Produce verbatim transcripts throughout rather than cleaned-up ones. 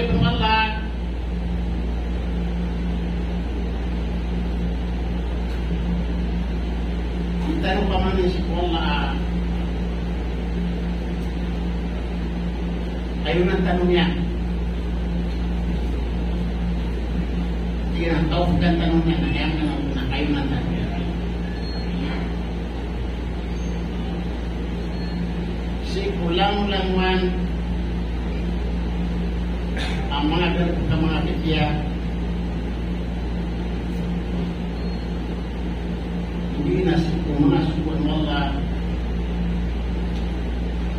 Di tano pamangni sii ko Allah a kayonan tano niyan. Di na tawfiqan tano niyan, na kayonan tano niyan. Sii ko langolangowan a manga darpa, manga pipiya, odi na sii ko manga sogoan o Allah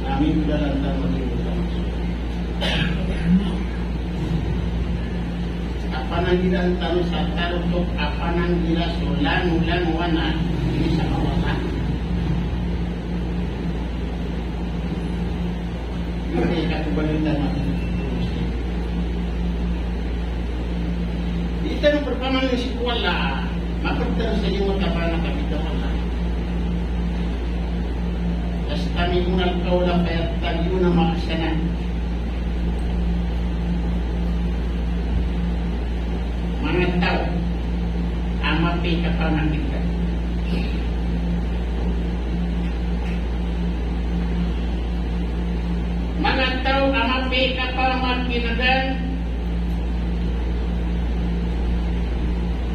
na mipdalan tano a di tano masogo. A pananggiraan tano sa tarotop a pananggira so langolangowan a iniiza o Allah. Ino i katobalitan a di tano pamangni sii ko Allah, mapd tano sa giyangkoto a kapita o Allah. Yastami'una al-qawla fayattabi'una ahsanah. Manga taw a mapiya i kapamakin'gan. Manga taw a mapiya i kapamakin'gan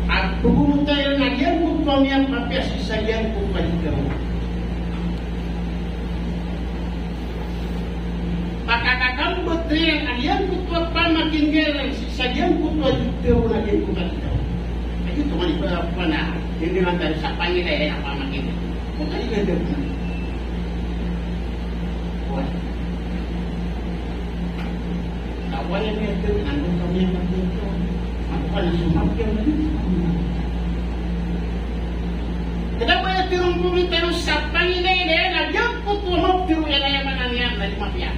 a pgomotan iran a giyangkoto a miyapapiya sii sa giyangkoto a di tharoa. Pakakakambot iran a giyangkoto a pamakin'gan sii sa giyangkoto a di tharoa na giyangkoto a di tharoa. Lagid oto man i ba, pn a, di niyan tharoa sa pangilay a pamakin'gan. Oto i ganda pn. Oway. Kawaya miyatharo, nando ka miyatharo. Ako ka na so mapiya, na di. Kna ba aya tharoon ko rktano sa pangilay na giyangkoto a matharo iyan, aya maana niyan na di mapiya.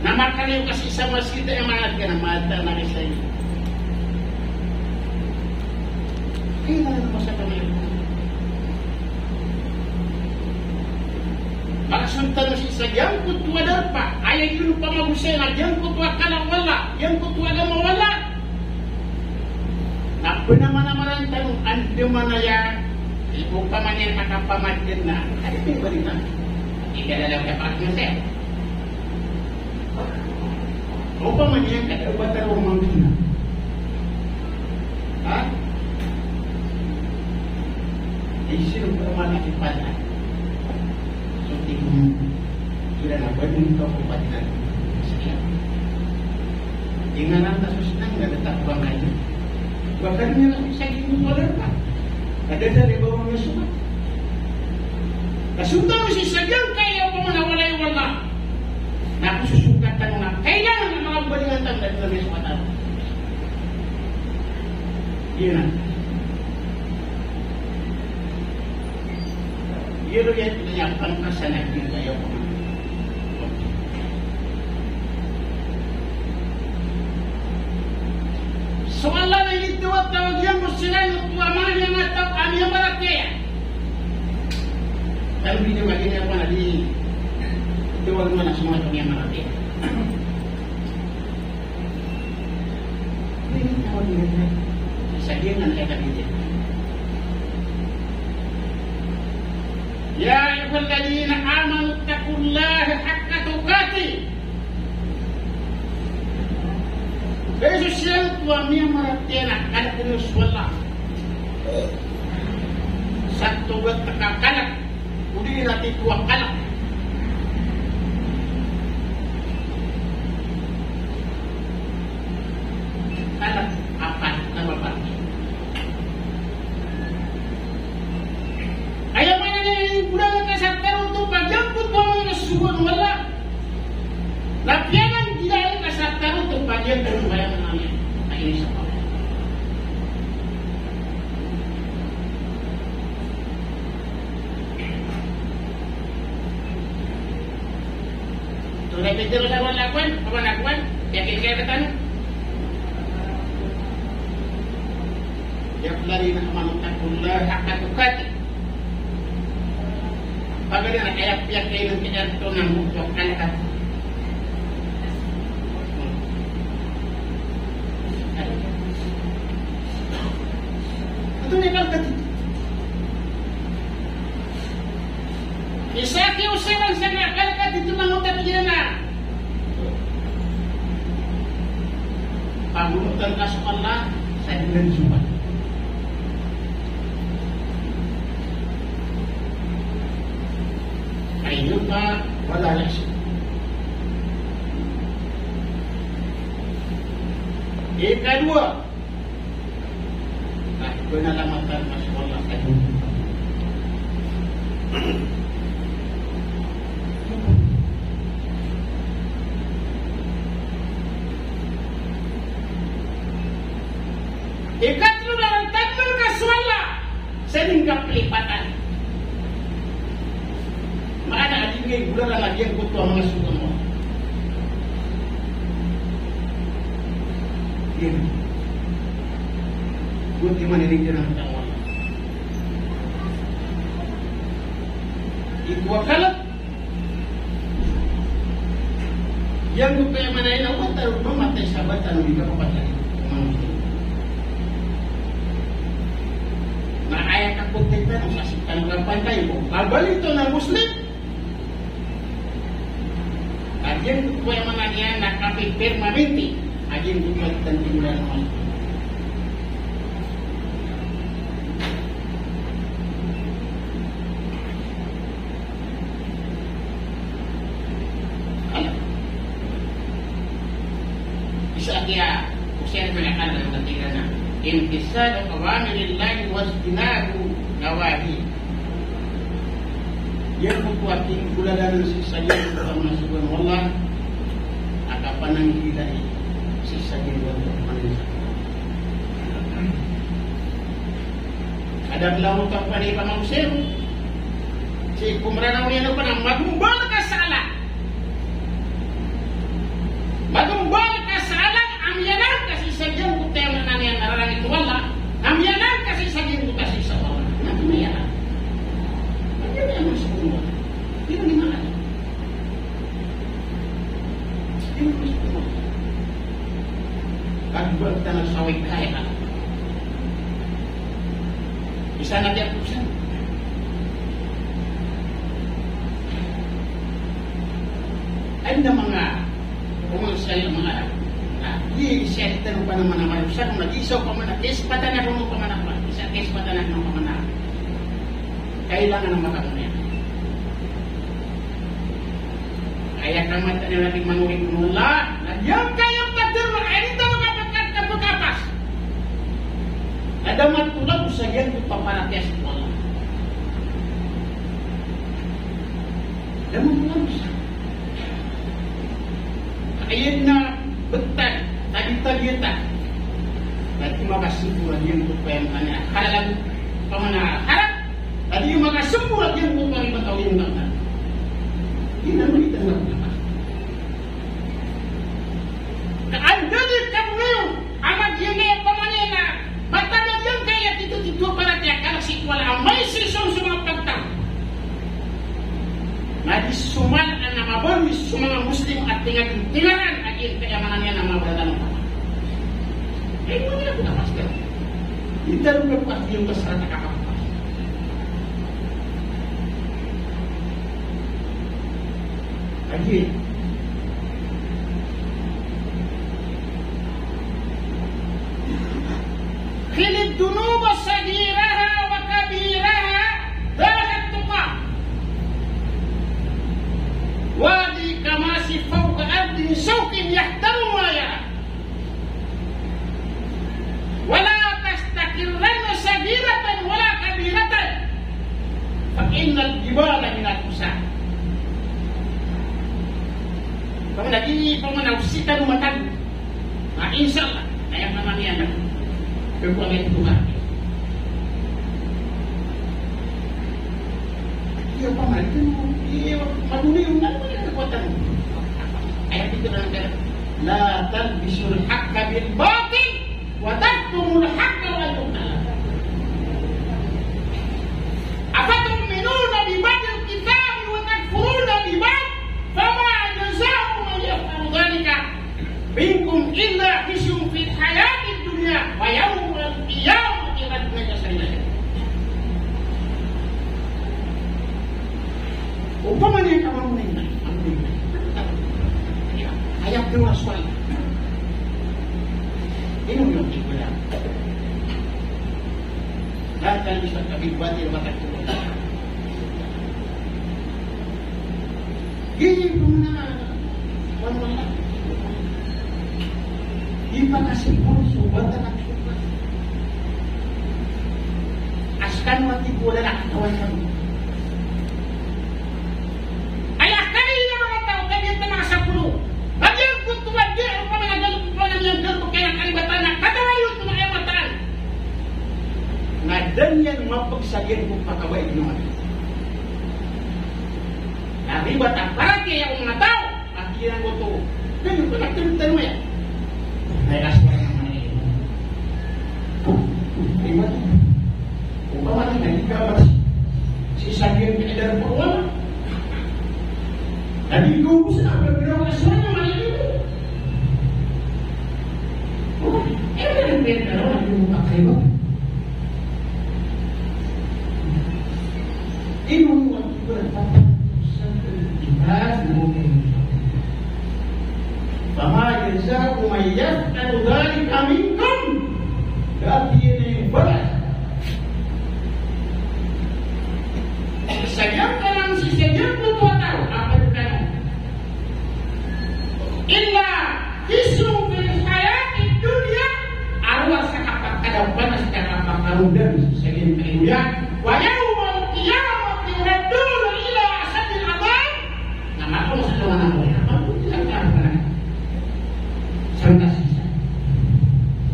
Na makaliyo ka sii sa masgit, aya maana niyan na mata na risay. Kailangan mo sa pamilya. Maksod tano sii sa giyangkoto a darpa, aya di pamagosay na giyangkoto a kala o Allah, giyangkoto a agama o Allah. Na pnamanamaran tano andamanaya, opama niyan na kapamadn na, adi pn ba di na? Ida na lang kapakasay. Opama niyan ka da ba taro mangkina. Ha? Isir ko man a kipata. So, tingnan. Kira na ba dun ka ko pati na. Sekian. Tingnan ang kasus na nga dapat bangkay. Bahkan niyan na sa giyangkoto a darpa. Kada sa riba ang sumat. Kasunta mo si sa giyangkaya opama na walay wala. Na ko sosogat tano na kailangan na manga balingan tano na dn a miyasogat tano. Giyanan. Giyanan, giyanan, giyanan, giyanan. So Allah na initawag-tawag iyan ko siran oto a manga miyataw a miyamaratiyaya. Tano di niyan magini a panabi. Ito wag mo na sumaya ko niyan marabi. Sa giyanan aya kabidi. Ya ayyuhalladhina amanu ittaqullaha haqqa tuqatih. Kay so siran oto a miyamaratiyaya na kalkn iyo so Allah. Sa togat a kakalk, odi na tito a kalk. Kalk a pat na mapati. Aya maana niyan na ingd ka sa tarotop a giyangkoto a manga sogoan o Allah. Na piyananggilai ka sa tarotop a giyangkoto a manga sogoan o Allah. Tonaa i pitharo sa Allah kowan, opama na kowan, aya kikaya rktano. Ya ayyuhalladhina amanu ittaqullaha haqqa tuqatih. Pagari na aya piyakailangan kita na oto a kalk. Isa ki osiran sa na kalkat ito na ngota piyana. Pangolotan ka so Allah sa di na di sobat. Ay, yun pa, wala na siya. Ikadowa, na, kena lamatan masih Allah sa. Ikatlo na, tadman ka so Allah sa di ngka pelipatan. Maana a di ngka igolalan a giyangkoto a manga sogo mo. Iyan. Buti man ini kena ketahuan. Ikadowa, giyangkoto a maana iyan na wata o mamatay sa batan o di kapapatay. Na aya kapatay tano sa sii tano kapatay ko. Kabalik to na Muslim. Giyangkoto a maana niyan na kapipirmamente. Giyangkoto a tanda iyan. Isa kiya, osiran a kala na tig iran a, imtisalu awamirillahi wajtinabu nawahi. Giyangkoto a kinggolalan sii sa giyangkoto a manga sogo o Allah, a kapananggilai sii sa giyangkoto a manga sogo. Kada belaw ka panipa mausir. Sii ko Mranaw iyan o pn a magombal ka sa Allah. Magombal ka sa Allah, a miyanan ka sii sa giyangkoto a maana niyan a rarangit o Allah. A miyanan ka sii sa giyangkoto a sii sa Allah. Na miyanan. Miyanan sa Allah. Miyanan. Kagiya tano sa wikaya. Isa na diyan po siya. Ay na mga, kung mga siya yung mga, ah, di siya ito ng panaman-, sa mga di siya pamana-, is patanakan mo pamanakan, isa is patanakan mo pamanakan. Kailangan ng makakunin. Aya kamatay na natin manuri ko Allah, na giyangkaya a takdir na aya di tano kapagkat-, kapagkapas. Na da matolad sa giyangkoto a paratiyaya ko Allah. Da matolad sa. Aya na betad, tadi-tadi ta. Na di makasogo a giyangkoto a paratiyaya. Halal, pamana, halal. Adi iyo makasogo a giyangkoto a riba taw iyo ngka. Ino mo di tano. Ka anda di ka ngayon, a magiyangkaya pamana na, mataan a giyangkaya tito-tito a paratiyaya, ka na sii ko Allah, amay sii so manga pagtaw. Na di soman a na mabaloy so manga Muslim a tingaran, tingaran a giyangkaya maana niyan a mabaloy tano. Ay, wala ko na pastor. Ito na ko pastor. Agi. Khilid dunuba saghiraha wa kabiraha, dhalika tuqa. Wadi kamashi fawqa ardin shawkin yahtaru ma yara. Wala tahtaqiranna saghiratan wala kabiratan, fa innal jibala minal hasa. Pamana di, pamana o sii tano matago. Na, insha Allah, aya pamana niyan na. Pagkuwang ito na. Iyo, pamana di tano, iyo, madoni yung ano, ano, ano, ano. Aya pito na lang, la talbisul haqqa bil batil. Wa taktumul haqqa wa antum ta'lamun. Afatu'minuna bi ba'dil kitabi wa takfuruna bi ba'd, fama jaza'u man yaf'alu dhalika minkum illa khizyun fil hayatid dunya wa yawmal qiyamati yukhrajuna. Opama niyan ka mambo na iyan, mambo na iyan. Aya, aya pira so ay. Ino niyan di ko iyan. Dahil ka na bisa kabigbati na matatlo. Gini po na, ano na, ipakasipon so bata na A skano a tig o lalaki, katawan kami. Aya kami na manga taw, kami a manga sapolo. Lagid ko to a di, opama na ganto, opama na ganto, kaya kami bata na, katawan iyo to na aya mataan. Na da niyan mapagsagian ko pakabae niyan. Na ribat a paratiyaya o manga taw. Ati iran oto. Kaya ko na tentang mo ya. Ay, aswar naman eh. Iba to. Opama na di ka mas si Sabian ka edar po wala. Dadi ko gusto na, pero aswar naman eh. Oh, eh, pero, pero, pero, ano yung pakay mo? Ino niyan di ko iyan. Fama jaza'u man yaf'alu dhalika minkum. Dati ini balas. Sa giyangkanan, sa giyangkoto a taw a pd kano. Illa khizyun fil hayatid dunya, a rowar sa kapakadapanas, sa kapakarondan sa giyangkai a dunya. Wa yawmal qiyamati yuradduna ila ashaddil adhab. Na mako sa taw a na ko, mako sa taw a na ko. Sangka sisa.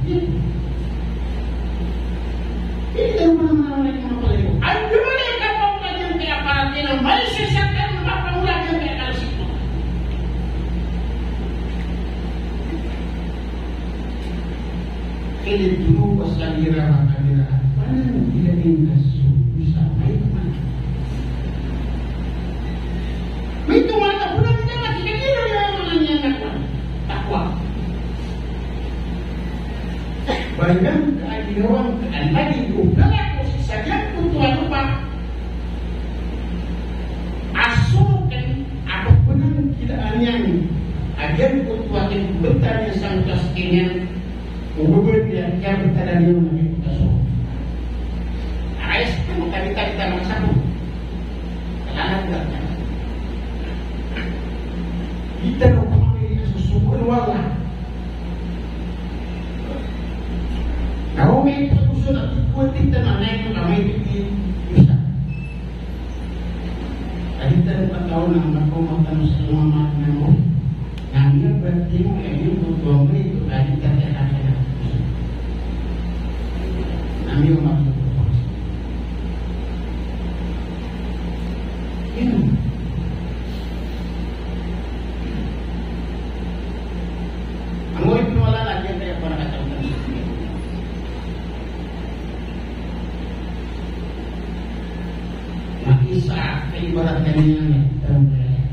Hindi na naman naman ang mga palayo. Ang dumating ka pa ang kanyang kaya para tinamay siya sa kanyang mapangulad ng kaya kalsik mo. Kaya dun ko sa gira, mga kanila, paano nila yung kaso sa may man? May tumatapo na kita, kasi kanina na naman ang yan na takwa. Bayangkan, ginawa, lagi ko pala ko si Sabian ko tuwa lupa. Aso kan, apa pun ang kila niyan. Agian ko tuwa kin, benta niyan sa utas kinyan. Ububud niyan, kaya benta niyan, lagi ko taso. Ayos ko, tadi-tadi tanang sako. Kailangan ka. Kita mo pa kami sa susunod, wala. Naw may pagkusun at ikutin ta na nai ko kamay di isa. Adi ta na pataw na mako matan sa mga matan mo. Nami ang bating, kaya yung buto mo ito, adi ta na kaya. Nami ang matan mo. Yun. Ang murid mo wala na, diyan kaya po nakatawag. Na isa, kaibarat kanya na, itan mo yan.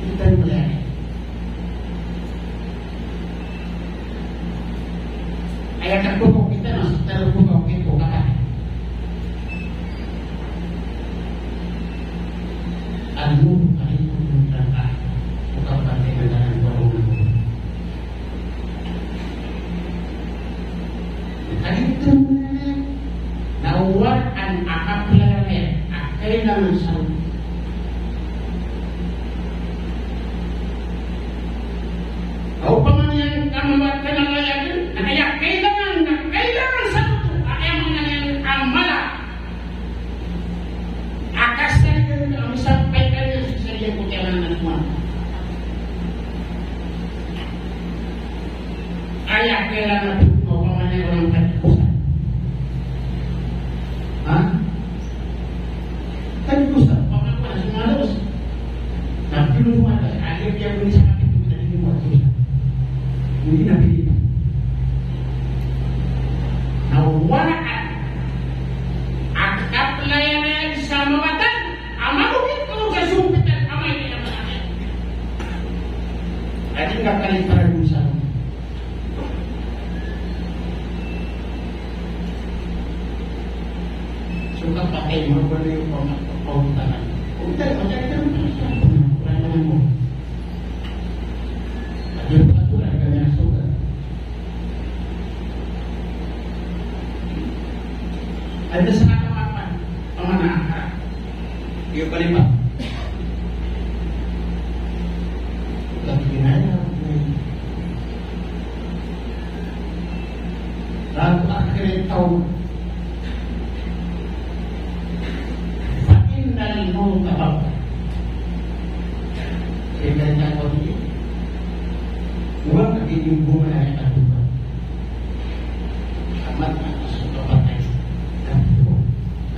Itan mo yan. Aya katharo ko kita na, sa katharo ko kita, katawan. Ano, ano yung tanda? Bukan pati na lang ko. Ano yung tanda? Na waraan a kaplayan a kailangan sa Opama niyan ka mawatan a layad, na aya kailangan, na kailangan sa oto, aya maana niyan a mala a kasarigan ka a misampay ka niyan sa sarili ko kailangan a mala. Aya kailangan a opama niyan a orang tadi ko sa. Ha? Tadi ko sa, pangako na sumalaw sa. Tapi lumatas, aya kaya ko ni sa kapit ko tadi ko sa. Hindi na pili. Na wala ka. At kaplayan na yan sa mawatan, a mabukit ko sa sumpitan, amay na yan. At hindi ka kalit para dun sa So, Kapatay mo, wala iyo pama-, pamautanan. Utang, utang, utang, utang, utang, utang, utang. Ati ko, ati ko, ati ko, ati ko. Ati sa katawapan, pamana, ha? Iyo pala ba? Utang kinaya, Lalu akhirnya tahu. Fa innal mauta baghtah. Sehingga tahu ini. Uang lagi di hubungan yang tak berubah. Amat atas suka pakai. Dan itu.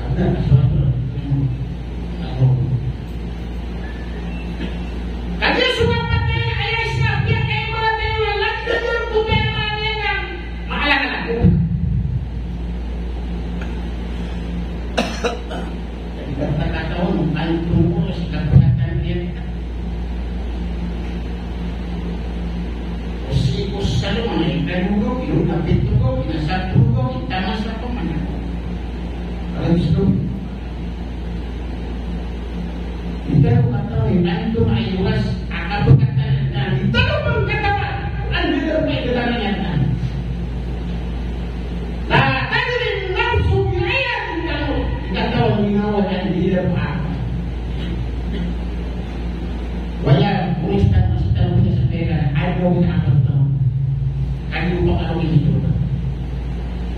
Karena sesuatu yang tak berubah. Kagiya so mapatay a aya isa a piyakaimatay on na lagid a giyangkoto a aya maana niyan na maalala ko. Kagiya pagkataon, tanto ko si kapatay niyan. O sii ko sa lomang, ikadowa, inapit ko, inasat ko, itamasa ko, manako. Alam sa lomang. Di tano katawi anto a iwas a kabagatan na di tano pangkatawi anto a iwas a kabagatan na. La tadri nafsun bi ayyi ardin tamut. Di katawi o ginawa niyan di tano pangkatawi. Wala, kung isa na sa tano sa pera, ayaw na ang pagtawag. Kagiya pangkatawi dito.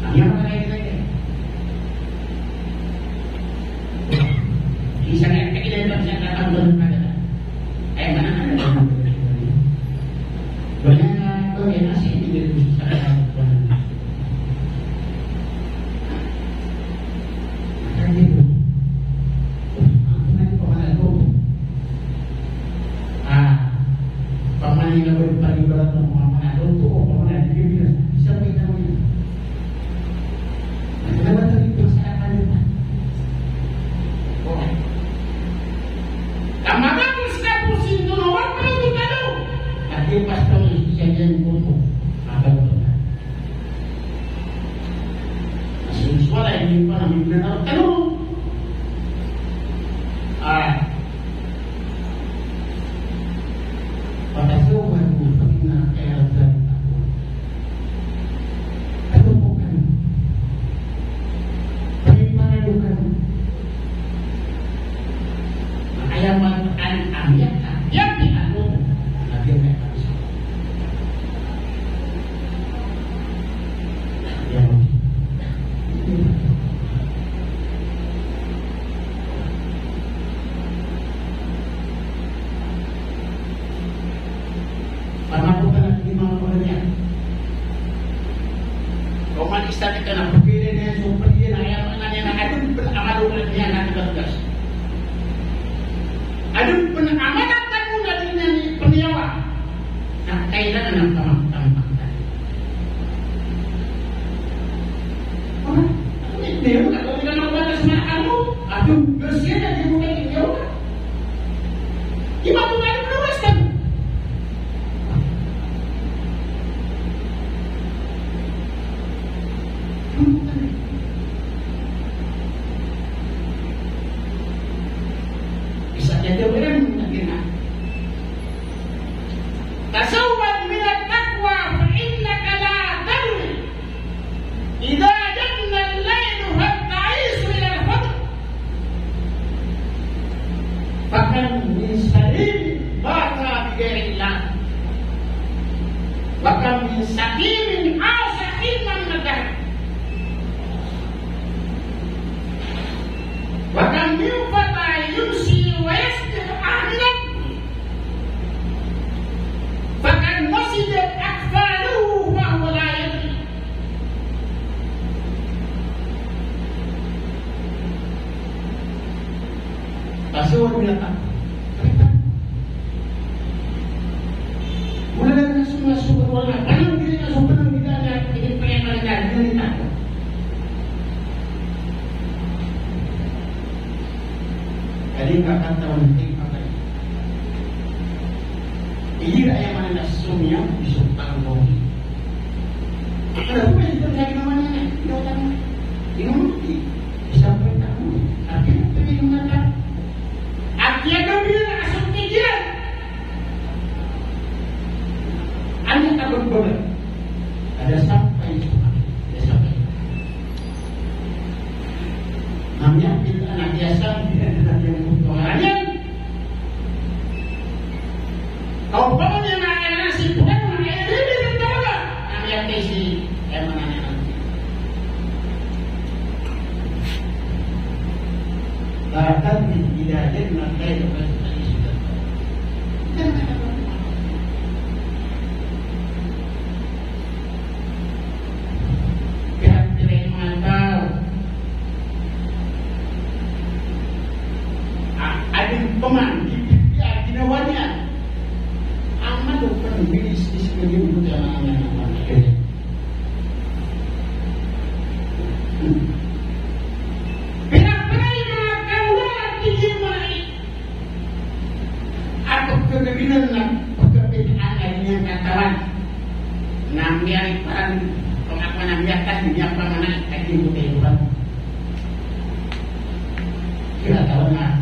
Ang yaman na yun, isa na, kailan ba siya nakatulog na gano'n? Ay, mana ka na ba? Wala na, wala na, sige, hindi ko sa Ah, pamana ina ba palibarat na mga manalo to, o pamana di Pilipinas, isa pa ito yun. Nagkakatabi ko sa akin. Tama ba kung sa porsyento na wala pa ito talo? At yung pastor na siya dyan po po. Abang ko na. Mas usual ay hindi pa namin na talo. Ah. Patazawwadu fa inna khayra zadi taqwa. Ano po kami? Panipanado kami. Ayaw man ang amyat, amyat di ano. Lagi may kami sa. Ayaw. Panakotan a di manga pagariya. Roman isa di ka na pagkiri niyan so pagkiri na aya maana niyan na adn pn a malokan iyan na tiga belas. Adn pn a malokan iyan na di niyan pniyawa. Na kailangan ng tamang-tamang. Ano? Ano yung meron? Ano yung nakabatas na ano? Ano? Gusto niya na di mo kayo. Iba po nga yung luwas na. Isa niya daw rin, naging Tazawwad minat taqwa fa innaka la tadri idha janna al-laylu hal ta'ishu ila al-fajr. Fa kam min salimin bata bi ghairillah. Wa kam min saqimin 'asha hina min ad-dahr. Wa kam min fata yumsi wa yusbihu aminan. Fa kam nusijat akfanuhu fa huwa la yadri. Pasawad niyan ka. Wala na so, so, wala na. Pananggiri na so, pananggiri na, ini pengen na, ini na. Jadi, katawan, ini pakai. Ini aya maana na somiyam, isok tanggo. Ano po yung pagkain naman niya? Hindi ko tanong. Hindi ko tanong. Isang pagkain. Na miyakit a na biyasa, na miyakit a na biyasa. Kaw pamaniya na aya na si Tuhan na aya na aya na aya na miyakit si aya na aya na. Bahkan di, di aya na aya na aya na. Pira-pira i manga taw a, a di pman, di, di, di, a ginawa niyan. Amal o pman, bilis, bilis, bilis, bilis, bilis, bilis, bilis. Pira-pira i manga taw a tig iyan a a pkhagabinan na pkhapitaan a di niyan katawan. Na miyaripan, pangakwa na miyatas, miyapamana, a di niyan katawan. Kira tawan na,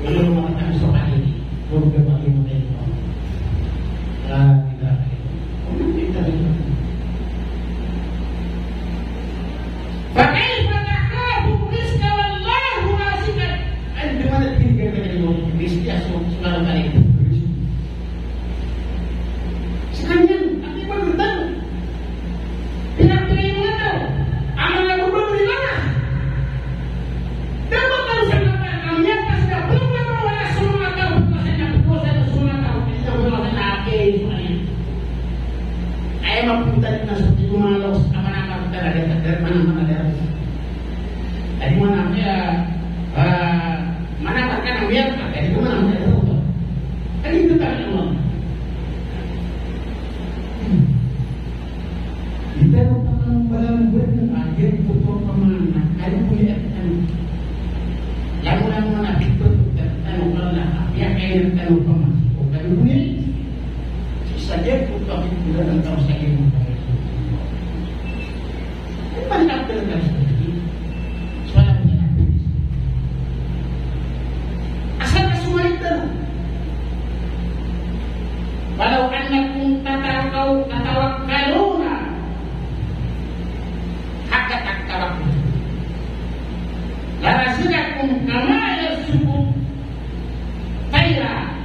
wala matakan so kali, wala matakan so kali. La ilaha illallah. Fa kaifa takhafu rizqa wallahu raziquk. Anda mana tinggal dari Allah? Rizki asal sudah dari. Sekarang, tapi benar. Pinapilay mo na taw a manga gobernador. Dapat tayo sa mata, kami ang kasi na problema wala sa mga tao, kasi na problema sa mga tao, hindi na wala sa akin. Kaya mapunta din na sa mga laos, sa mga nakakita na dito, sa mga nakakita. Ay, mga nakakita, ah, mga nakakita na umiyak, ay, mga nakakita na umiyak. Ay, hindi tayo naman. Di tano pakanombalan a giyangkoto a pamana, kaya bo iyan tano. Langolangon a pipetotano kala a piyakainan tano pamana. O kaya bo iyan, sii sa giyangkoto a pipetotano tano sa giyangkoto a pamana. Asal ka so malitan. Walau annakum tatawakkalu, tatawakkaluna haqqa tawakkul, larazaqakum kama yarzuqut tayra,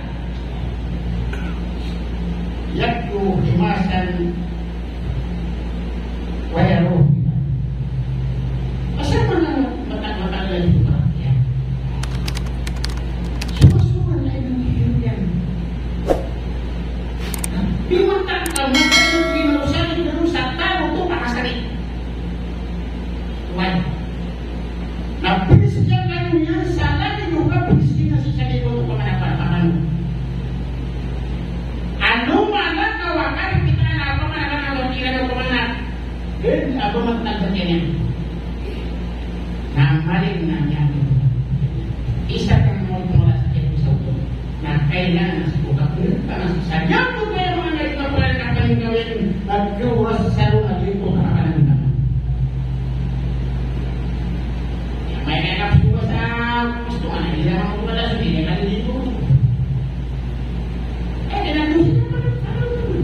taghdu khimasan wa taruhu bitanan. Asal mana mata-, mata lagi perhatian. Semua-semua lain yang dihirupkan. Di mata, mata lagi merusak, merusak, taruh tu pakai sari. Why? Na pris iyan kano iyan sa lagid o kapris iyan sa lagid o pamanapantaman. Ano mana ka wakal kita na pamanapantaman, pamanapantaman. Then, a pamanapantaman iyan. Na maling na niyan. Isa ka mo ito mula sa kaya sa ulo. Na kailangan sa buka kulit, karena sa giyangkoto a manga ito a pala na kapaninggaw iyan, na gawasa sa loob na giyangkoto a pala na. May kaya na gusto ka sa gusto ka na, hindi naman ako wala sa hindi ka nandito. Eh, kaya na gusto ka na, ano naman?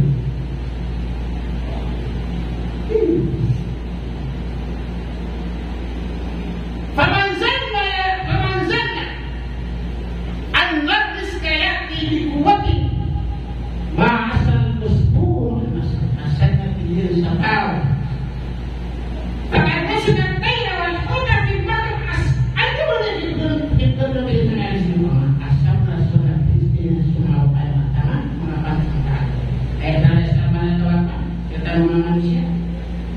Hmm. Faman zanna, faman zanna anna rizqa ya'ti bi quwwatin, ma asal musbur, asal na tingin sa taw. Faman zanna tayra wal huta fi batn as-, ay, di ba na dito, dito na dito na dito na asal na sulat rizki na sumawa kaya mataman, mga pangkakak. Kaya na sa mga tawag, kita ng mga manusia.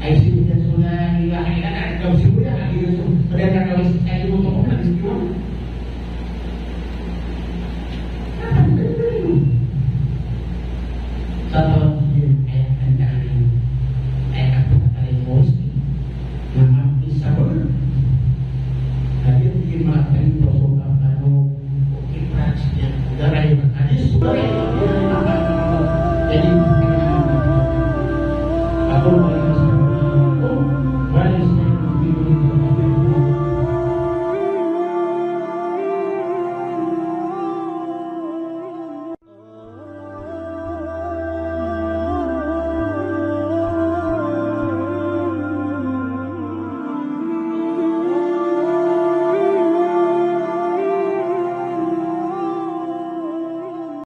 Ay, sino dyan sa mga ilaha ila, na ikaw siguro yan, ang ino sa, pwede na gawin sa sa'yo, mo ko na, di ba? Sa tawag din, ay, ang dami, ay, ang pagkakalimos, na mag-isabol. Lagi, hindi makakalimos.